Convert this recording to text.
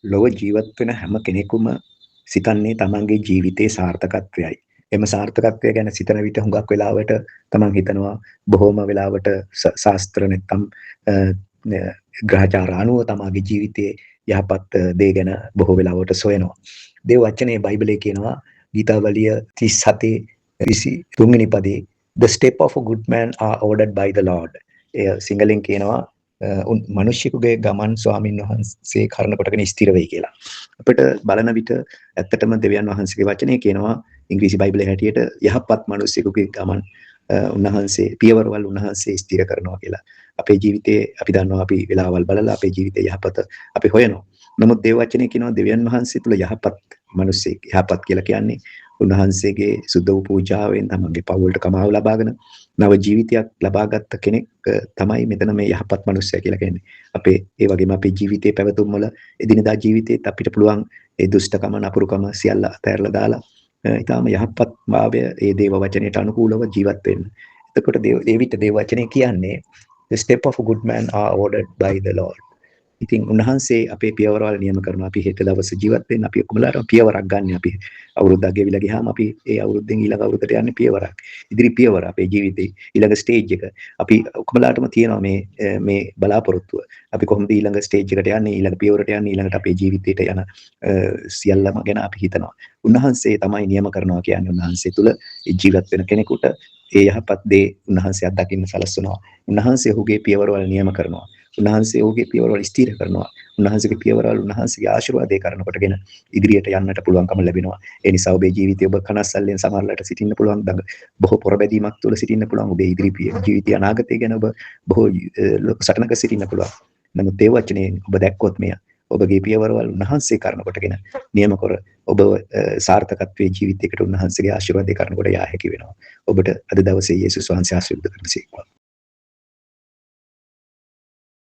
ලොව ජීවත් වෙන හැම කෙනෙකුම සිතන්නේ තමන්ගේ ජීවිතයේ සාර්ථකත්වයයි. එම සාර්ථකත්වය ගැන සිතන විට හුඟක් වෙලාවට තමන් හිතනවා බොහෝම වෙලාවට ශාස්ත්‍ර නැත්තම් ග්‍රහචාර අනුව තමාගේ ජීවිතයේ යහපත් දේ ගැන බොහෝ වෙලාවට සොයනවා. දේව වචනේ බයිබලයේ කියනවා ගීතාවලිය 37 23 වෙනි පදේ, "The step of a good man are ordered by the Lord." එය සිංහලෙන් කියනවා මිනිස්සුගේ ගමන් ස්වාමින් වහන්සේ කරන කොටගෙන ස්ථිර වෙයි කියලා. අපිට බලන විට ඇත්තටම දෙවියන් වහන්සේගේ වචනේ කියනවා ඉංග්‍රීසි බයිබලයේ හැටියට යහපත් මිනිසෙකුගේ ගමන් උන්වහන්සේ පියවරවල් උන්වහන්සේ ස්ථිර කරනවා කියලා. අපේ ජීවිතයේ අපි දන්නවා අපි වෙලාවල් බලලා අපේ ජීවිතයේ යහපත අපි හොයනවා. නමුත් දේව වචනේ කියනවා දෙවියන් වහන්සේ තුල යහපත් මිනිසෙක්, යහපත් කියලා කියන්නේ උන්වහන්සේගේ සුද්ධ වූ පූජාවෙන් තමන්ගේ පව් වලට කමාව ලබාගෙන නව ජීවිතයක් ලබාගත් කෙනෙක් තමයි මෙතන මේ යහපත් මනුස්සයා කියලා කියන්නේ. අපේ ඒ වගේම අපේ ජීවිතයේ පැවතුම් වල එදිනෙදා ජීවිතේත් අපිට පුළුවන් ඒ දුෂ්ටකම නපුරුකම සියල්ල අතහැරලා දාලා ඊටාම යහපත් භාවය ඒ දේව වචනයට අනුකූලව ජීවත් වෙන්න. එතකොට දේව ඒ විට දේව වචනේ කියන්නේ, "The step of a good man are ordered by the Lord." ඉතින් උන්වහන්සේ අපේ පියවරවල් නියම කරනවා. අපි හෙට දවසේ ජීවත් වෙන්න අපි ඔක්කොමලාටම පියවරක් ගන්න. අපි අවුරුද්දක් ගෙවිලා ගියාම අපි ඒ අවුරුද්දෙන් ඊළඟ අවුරුද්දට යන්නේ පියවරක්. ඉදිරි පියවර අපේ ජීවිතේ ඊළඟ ස්ටේජ් එක. අපි ඔක්කොමලාටම තියෙනවා මේ මේ බලාපොරොත්තුව. අපි කොහොමද ඊළඟ ස්ටේජ් එකට යන්නේ, ඊළඟ පියවරට යන්නේ, ඊළඟට අපේ ජීවිතේට යන සියල්ලම ගැන අපි හිතනවා. උන්වහන්සේ තමයි නියම කරනවා කියන්නේ. උන්වහන්සේ තුල ජීවත් වෙන කෙනෙකුට ඒ යහපත් දේ උන්වහන්සේ අත්දකින්න සලස්වනවා. උන්වහන්සේ ඔහුගේ පියවරවල් නියම කරනවා. උන්වහන්සේ ඔහුගේ පියවරවල් ස්ථිර කරනවා. උන්වහන්සේගේ පියවරවල් උන්වහන්සේගේ ආශිර්වාදය කරන කොටගෙන ඉදිරියට යන්නට පුළුවන්කම ලැබෙනවා. ඒ නිසා ඔබේ ජීවිතය ඔබ කනස්සල්ලෙන් සමහරලාට සිටින්න පුළුවන්, දඟ බොහෝ පොරබැදීමක් තුළ සිටින්න පුළුවන්. ඔබේ ඉදිරි ජීවිතය අනාගතය ගැන ඔබ බොහෝ ලොකු සටනක සිටින්න පුළුවන්. නමුත් ඒ වචනයෙන් ඔබ දැක්කොත් මෙය ඔබගේ පියවරවල් උන්වහන්සේ කරන කොටගෙන නියම කර ඔබ සාර්ථකත්වයේ ජීවිතයකට උන්වහන්සේගේ ආශිර්වාදය කරන කොට යා හැකි වෙනවා. ඔබට අද දවසේ යේසුස් වහන්සේ ආශිර්වාද කරන සේක්වා.